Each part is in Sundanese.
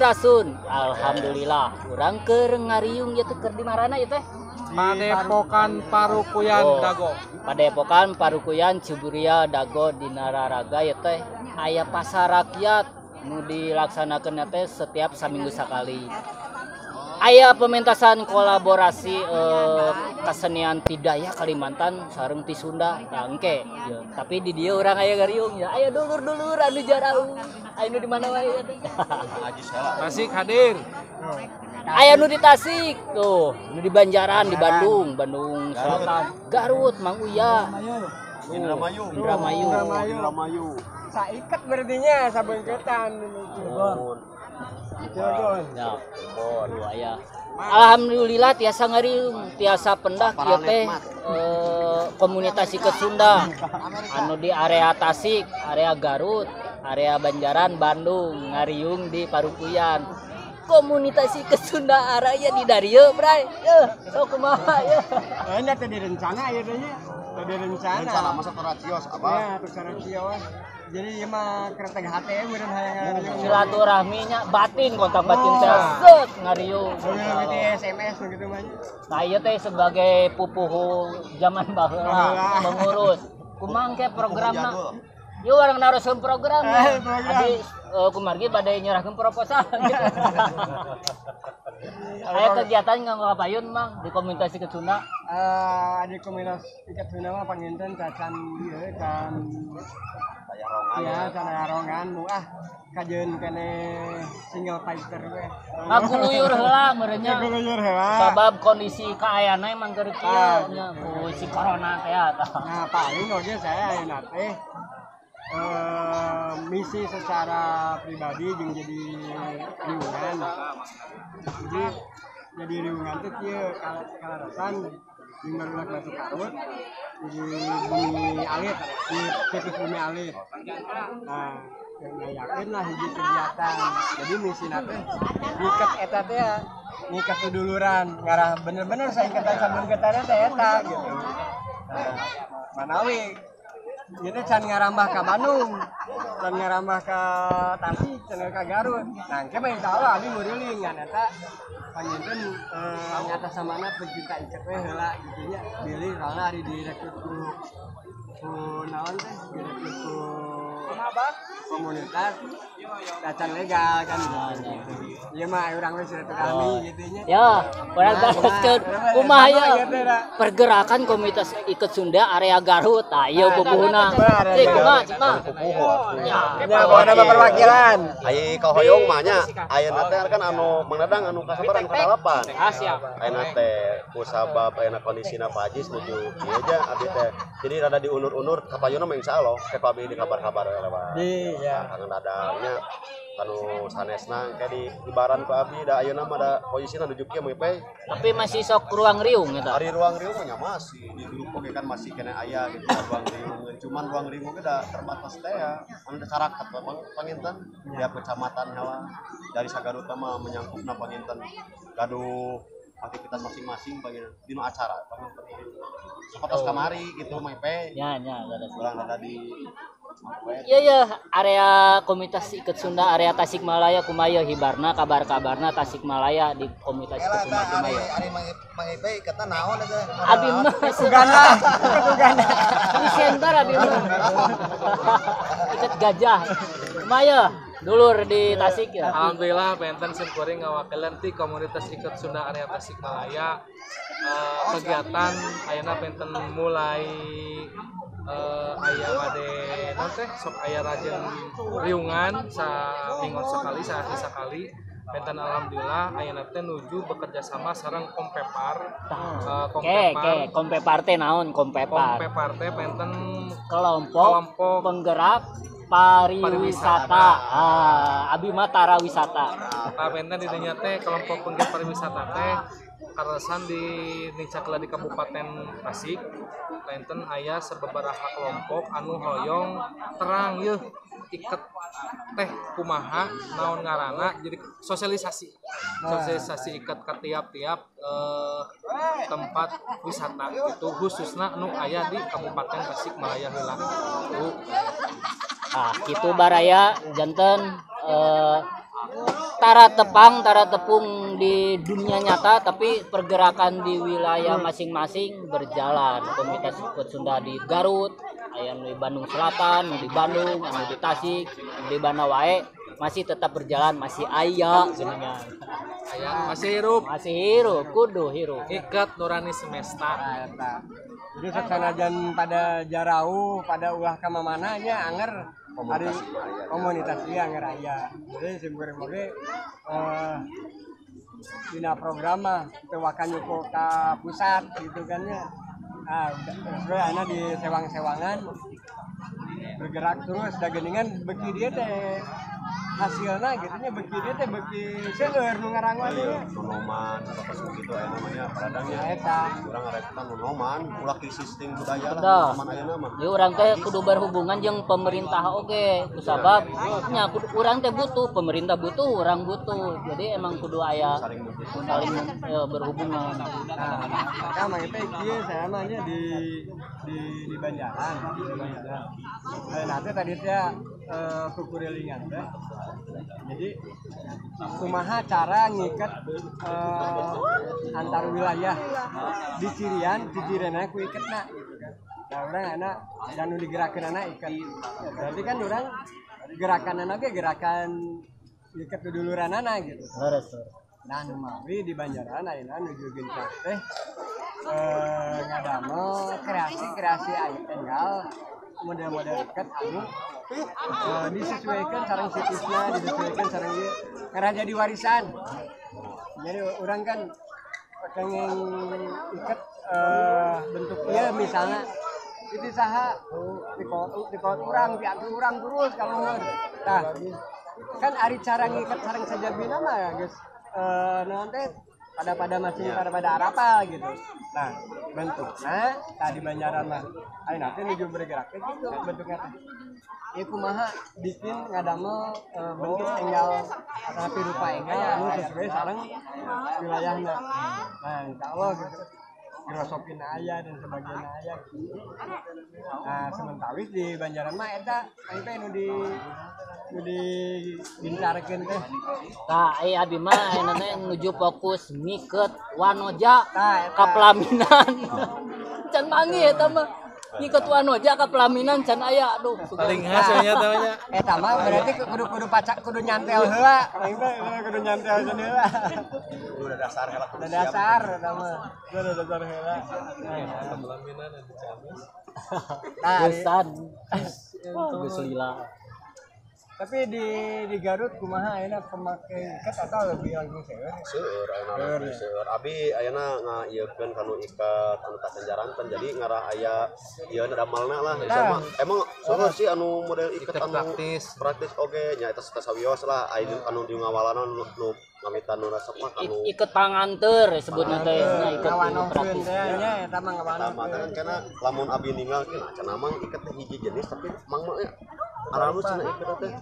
Sampurasun. Alhamdulillah, urang keur ngariung ieu teh keur di marana ieu teh? Padepokan Parupuyan Dago. Padepokan Parupuyan Ciburia Dago di Nararaga ieu teh aya pasar rakyat nu dilaksanakeun teh setiap saminggu sakali. Aya pementasan kolaborasi kesenian Tidaya Kalimantan sareng ti Sunda tah engke ya. Tapi di dieu urang aya ngariung ya, aya dulur-dulur anu jarauh, aya nu di mana wae teh. Tasik hadir. Aya nu di Tasik tuh, nu di Banjaran, di Bandung, Bandung Selatan, Garut, Mang Uya, Indramayu, Indramayu. Indramayu. Saiket berartinya sabeungkeutan. Cilegon. Ya, aya. Alhamdulillah tiasa ngariung, tiasa pendak ieu teh komunitas iket Sunda anu di area Tasik, area Garut, area Banjaran, Bandung, ngariung di Parupuyan. Komunitas iket Sunda araya di darieu, Bray. Yeuh, sok kumaha yeuh. Nya teh direncana ieu teh nya. Teh direncana. Rencana masa teracios apa? Ya, teracios. Jadi ieu mah kereteg hate meureun hayang ngariung. Silaturahmi nya batin kontak batin teh set ngariung. Di SMS gitu mah. Nah ieu teh sebagai pupuhu zaman baheula pengurus. Kumaha engke programna? Ieu urang naroskeun program. Abi kumargi bade nyerahkeun proposal. Aya kegiatan nganggo kapayun Mang di komunitas iket Sunda. Di komunitas iket Sunda mah panginten cacan ieu can ya, cara rongan mu ah kajeun kene single fighter we. Ngakuluyur heula meureun nya. Ngakuluyur heula. Sabab kondisi kaayana emang keur kieu nya ku si corona teh tah. Nah, paling oge saya ayeuna teh misi secara pribadi jeung jadi riungan. Jadi riungan teh kieu kalarasan jeung barudak Batu Karut di Bumi Alit, di situs Bumi Alit. Nah, yakin lah hiji kegiatan. Jadi misi teh ngiket eta teh ya, ngiket seduluran, ngarah bener-bener saiketan sabeungkeutanna teh eta gitu. Nah, manawi ieu can ngarambah ka Bandung, can ngarambah ka Tasik, can ka Garut. Nah, engke mah insyaallah abi muriling ngan eta panginten ngatasamana pencinta iket we heula gitu nya. Bilih soalna ari direkrut ku naon teh direkrut ku komunitas acan legal kan gitu. Ieu mah urang we silaturahmi gitu nya. Ya, urang teruskeun kumaha ya pergerakan komunitas iket Sunda area Garut. Tah ieu pupuhuna. Cik kumaha cik mah. Pupuhu. Ya, pokona mah perwakilan. Ai kahoyong mah nya ayeuna teh kan anu Mang Dadang anu kasabar anu kadalapan. Ah, siap. Ayeuna teh kusabab ayeuna kondisina Pak Haji setuju ieu aja abdi teh. Jadi rada diundur-undur kapayuna mah insyaallah ke abdi di kabar-kabar we lewat. Iya. Kang Dadangnya anu sanesna engke di ibaran ku abdi da ayeuna mah da posisina nuju kieu mah pe. Tapi masih sok ruang riung eta. Ari ruang riung mah masih di grup oge kan masih kena aya gitu ruang riung. Cuman ruang riung oge da terbatas teh ya. Anu carakat panginten tiap kecamatan hawa dari Sagarut mah menyangkupna panginten gaduh aktivitas masing-masing panginten dinu acara panginten. Sapatos kamari gitu mah pe. Nya nya urang rada di iya ya, area komunitas iket Sunda area Tasikmalaya kumaha hibarna kabar-kabarna Tasikmalaya di komunitas iket Sunda kumaha. Ari Mang Ipe iketna naon eta? Abi mah sugana. Sugana. Di center abi mah. Iket gajah. Kumaha dulur di Tasik ya. Alhamdulillah benten simkuring ngawakilan ti komunitas iket Sunda area Tasikmalaya. Kegiatan ayeuna benten mulai aya bade naon teh sok aya rajin riungan saminggon sekali saat sekali benten alhamdulillah ayeuna teh nuju bekerja sama sareng Kompepar. Kompepar Kompepar teh naon Kompepar? Kompepar teh benten kelompok penggerak pariwisata. Ah, abi mah tara wisata. Tah benten di dinya teh kelompok penggerak pariwisata teh kaleresan di nicakla di Kabupaten Tasik benten aya sababaraha kelompok anu hoyong terang yeuh iket teh kumaha naon ngaranna jadi sosialisasi iket ke tiap-tiap tempat wisata gitu khususna nu aya di Kabupaten Tasikmalaya heula. Ah, kitu baraya janten Tara tepang, tara tepung di dunia nyata, tapi pergerakan di wilayah masing-masing berjalan. Komunitas Iket Sunda di Garut, aya nu di Bandung Selatan, nu di Bandung, anu di Tasik, nu di mana wae masih tetap berjalan, masih aya geuningan. Aya masih hirup. Masih hirup, kudu hirup. Iket nurani semesta. Nah, eta. Jadi sanajan pada jarauh, pada ulah ka mamana nya anger ari komunitas ieu anger aya. Jadi simkuring oge dina program mah teu waka nyuku ka pusat gitu kan nya. Ah, udah ana di sewang-sewangan bergerak terus da geuningan beuki dieu teh hasilna gitu nya, beuki dieu teh beuki seueur nu ngaranguan teh nya. Nonoman apa gitu aya namanya paradangnya. Eta. Urang ngarepotan nonoman ulah krisis ting budaya lah Dah. nonoman ayeuna mah. Jadi urang teh kudu berhubungan jeung pemerintah oge, kusabab nya kudu urang teh butuh, pemerintah butuh, urang butuh. Jadi emang kudu aya Saling butuh. saling berhubungan. Nah, maka Mang Ipe kieu saya mah nya di Banjaran, di Banjaran. Nah, nanti tadi teh kukurilingan teh. Jadi kumaha cara ngiket antar wilayah di Cirian, di Cirian ku iketna gitu kan. Nah, urang anak dan nu digerakeun anak iket. Berarti kan urang gerakan anak ge gerakan iket duduluranana gitu. Leres, leres. Nah, nu mawi di Banjaran ayeuna nuju gencar teh ngadamel kreasi-kreasi aya enggal model-model iket anu disesuaikan sareng situsna, disesuaikan sareng ieu karena jadi warisan. Jadi orang kan pengen iket bentuk ieu misalnya itu saha di urang di urang terus kalau tah kan ari cara ngiket sareng sajabina mah ya geus naon teh pada masih pada arapal gitu. Nah, bentukna tadi Banjaran mah ayeuna teh nuju bergerak teh gitu bentuknya teh. Ieu kumaha bikin ngadamel bentuk enggal tapi rupa enggal anu sesuai sareng wilayahna. Nah, insyaallah gitu. Filosofina aya dan sebagainya aya gitu. Nah, sementawis di Banjaran mah eta aing teh nu digencarkeun teh. Tah, ai abi mah ayeuna teh nuju fokus ngiket wanoja Tah, eta. ka pelaminan. Can manggih eta mah. Ngiket wanoja ka pelaminan can aya aduh. Paling khas nya teh nya. Eta mah berarti kudu kudu pacak kudu nyantel heula. Aing teh kudu nyantel heula. Udah dasar heula kudu Udah siap. dasar eta mah. Udah dasar heula. Pelaminan di Ciamis. Nah, Geus Geus lila. tapi di Garut kumaha ayeuna pemakai iket atau lebih langsung seueur? Seueur ayeuna lebih seueur. Abi ayeuna ngaieukeun kanu iket anu tacan jaranten jadi ngarah aya ieu damalna lah Nah. sama. Emang seueur sih anu model iket Iket anu praktis. praktis oge nya eta sawios lah aya anu di ngawalana nu ngamitan nu resep mah kanu Iket panganteur sebutna teh nya iket Ngawanohkeun praktis. teh nya eta mah Tah mah ngawanohkeun. kan karena lamun abi ninggal cenah cenah mang iket teh hiji jenis tapi mang mah ya aralus cenah iket teh.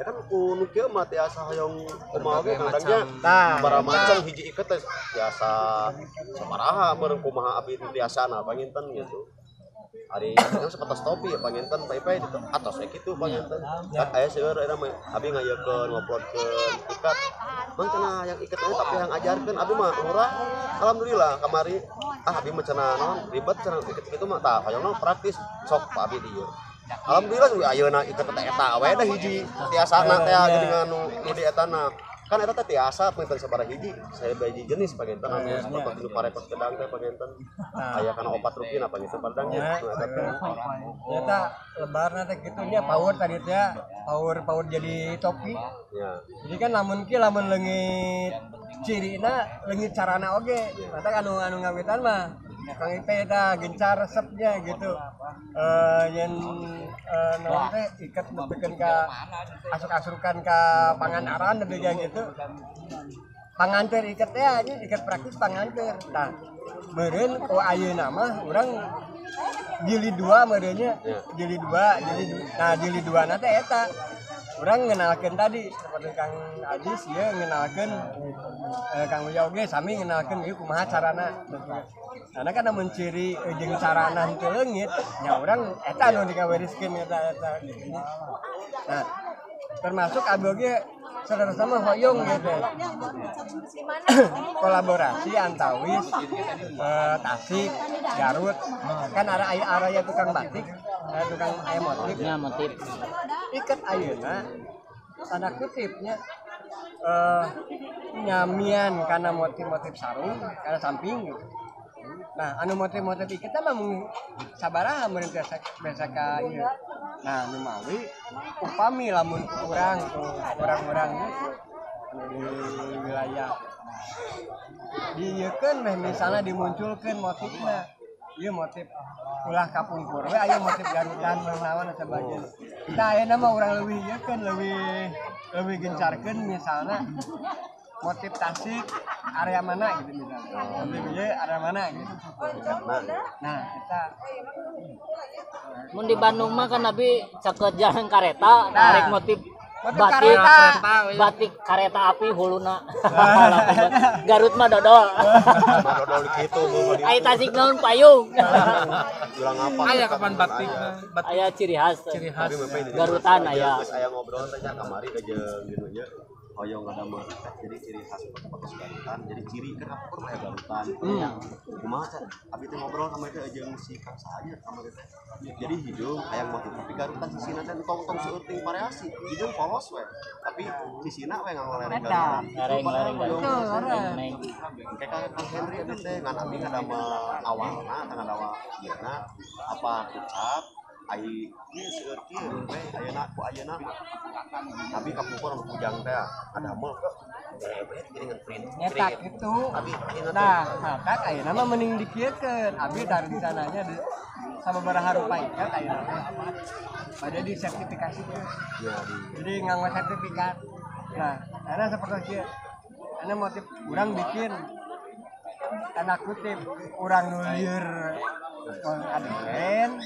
Ya kan ku nu kieu mah tiasa hoyong kumaha ge kadangnya Tah, bara macam hiji iket teh tiasa sabaraha meureun kumaha abi tiasa na panginten gitu. Ari kan sebatas topi ya panginten pai-pai gitu atos we kitu panginten. Kan aya seueur eta mah abi ngayekeun nguploadkeun ikat. Mang cenah yang iket teh tapi yang ajarkeun abi mah murah. Alhamdulillah kamari ah abi mah cenah naon ribet cenah iket kitu mah tah hoyongna praktis sok pa abi di ieu. Alhamdulillah ayeuna iket teh eta we dah hiji tiasana teh geuningan nu di etana. Kan eta teh tiasa panginten sabaraha hiji, saya hiji jenis panginten anu sapertos nu parekot kedang teh panginten. Aya kana opat rupina panginten padangnya. Nu eta teh. Eta lebarna teh kitu nya power tadi teh power jadi topi. Ya. Jadi kan lamun ki lamun leungit cirina leungit carana oge. Mata anu anu ngawitan mah Kang Ipe eta gencar resepnya gitu. Yen naon teh iket nepikeun ka asuk-asukan ka Pangandaran lebih kayak gitu. Panganteur iket teh nya iket praktis panganteur. Tah meureun ku ayeuna mah urang jilid 2 meureunnya. Jilid 2, nah jilid 2 na teh eta. Urang ngenalkeun tadi seperti Kang Ajis ieu ngenalkeun Kang Uya oge sami ngenalkeun ieu kumaha carana. Karena kan lamun ciri jeung carana henteu leungit nya urang eta anu dikawariskeun eta eta gitu. Nah, termasuk abi oge Saudara sama hoyong gitu. Kolaborasi antawis Tasik, Garut. Kan ada aya tukang batik, aya tukang aya motif. Nya motif. Iket ayeuna tanda kutipnya nyamian karena motif-motif sarung karena samping gitu. Nah, anu motif-motif iket mah mung sabaraha meureun biasa biasa ka ieu. Nah, nu mawi upami lamun urang orang-orang gitu anu di wilayah diieukeun meh misalnya dimunculkeun motifna. Ieu motif ulah kapungkur we aya motif Garutan naon dan sebagainya. Tah ayeuna mah urang leuwih ieukeun leuwih leuwih gencarkeun misalnya motif Tasik area mana gitu misalnya. Motif ieu area mana gitu. Nah, kita Mun di Bandung mah kan abi caket jalan kareta, tarik motif motif batik kareta. Batik kereta api huluna. Garut mah dodol. Mah dodol kitu mun Ai Tasik naon payung. Urang apa? Aya kapan batik batik Aya ciri khas. Ciri khas. Tapi memang ini Garutan aya. Geus aya ngobrol teh nya kamari jeung gitu nya. Hoyong ngadamel teh jadi ciri khas foto Garutan. Jadi ciri kan apa mah aya Garutan. Kumaha can? Abi teh ngobrol sama itu jeung si Kang Saha kamari teh. Jadi hidung hayang motif tapi Garutan sisina teh tong-tong seueur ting variasi. Hidung polos we. Tapi sisina we nganggo lereng Garutan. Lereng-lereng Garutan. Neng. Kayak Kang Henry abi teh ngan abi ngadamel awalna tengah awal ieuna apa kucap ai ieu seueur kieu we ayeuna ku ayeuna mah. Abi kapungkur anu pujang teh adamel ke berebet gini ngan print. Nyetak gitu. Abi ayeuna teh Nah, maka ayeuna mah mending dikieukeun. Abi dari sananya di sababaraha rupa ikat ayeuna teh. Pada disertifikasikeun. Ya di Jadi nganggo sertifikat. Nah, karena seperti kieu. Karena motif urang bikin tanda kutip urang nu lieur adegan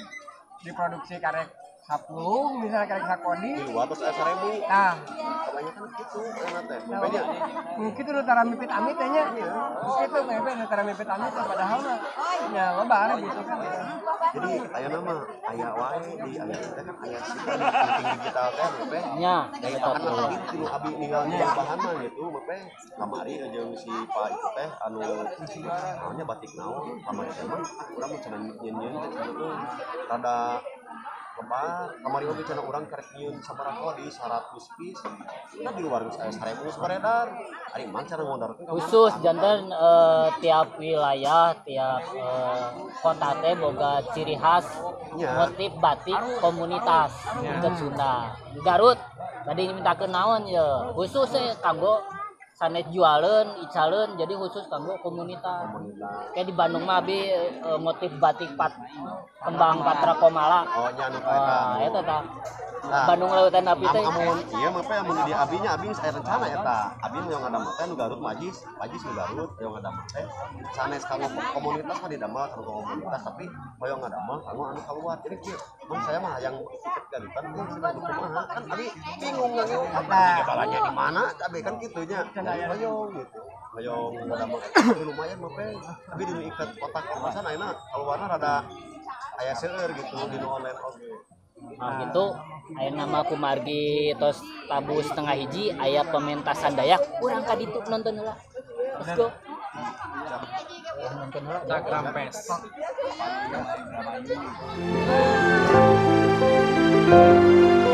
diproduksi karek 10 misalnya karek sakodi. Di luar terus aya 1000. Nah, Kebanyakan gitu ayeuna teh. Makanya mungkin nu tara mipit amit teh nya. Itu mebe nu tara mipit amit teh padahal mah nya loba gitu kan. Jadi ayeuna mah aya wae di aya teh kan aya si printing digital teh mebe. Nya, Dari eta bahan tuh. mah gitu nu abi ninggal bahan mah gitu mebe kamari jeung si Pak itu teh anu naonnya batik naon kamari teh mah ah urang mah cenah nyieun-nyieun teh cenah teh rada lebar kamari oge cenah urang karek nyieun sabaraha di 100 piece nah di luar geus aya 1000 geus beredar ari mang cara ngorderkeun ka mana? Khusus janten tiap wilayah, tiap kota teh boga ciri khas Nya. motif batik komunitas iket Sunda. Garut tadi mintakeun naon ye, khusus kanggo sanes jualeun, icaleun jadi khusus kanggo komunitas. Kayak di Bandung mah abi motif batik pat kembang Patra Komala. Oh nya anu ka eta. Wah, eta tah. Nah, Bandung lautan api teh. Amun ieu mah teh amun di abinya abi geus aya rencana eta. Abi nu ngadamel teh nu Garut Majis, Majis nu Garut hoyong ngadamel teh sanes kanggo komunitas mah didamel kanggo komunitas tapi hoyong ngadamel kanggo anu keluar. Jadi kieu, mun saya mah hayang iket Garutan teh cenah kumaha kan abi bingung nganggo apa balanya di mana abi kan kitu nya. Jadi hoyong gitu. Hoyong ngadamel eta lumayan mah teh. Abi di nu iket kotak-kotasan ayeuna keluarna rada aya seueur gitu di nu online oge. Nah, gitu aya nama kumargi tos tabu setengah hiji aya pementasan Dayak urang ka ditu nonton heula. Let's go. Nonton heula. Cak Rampes. Thank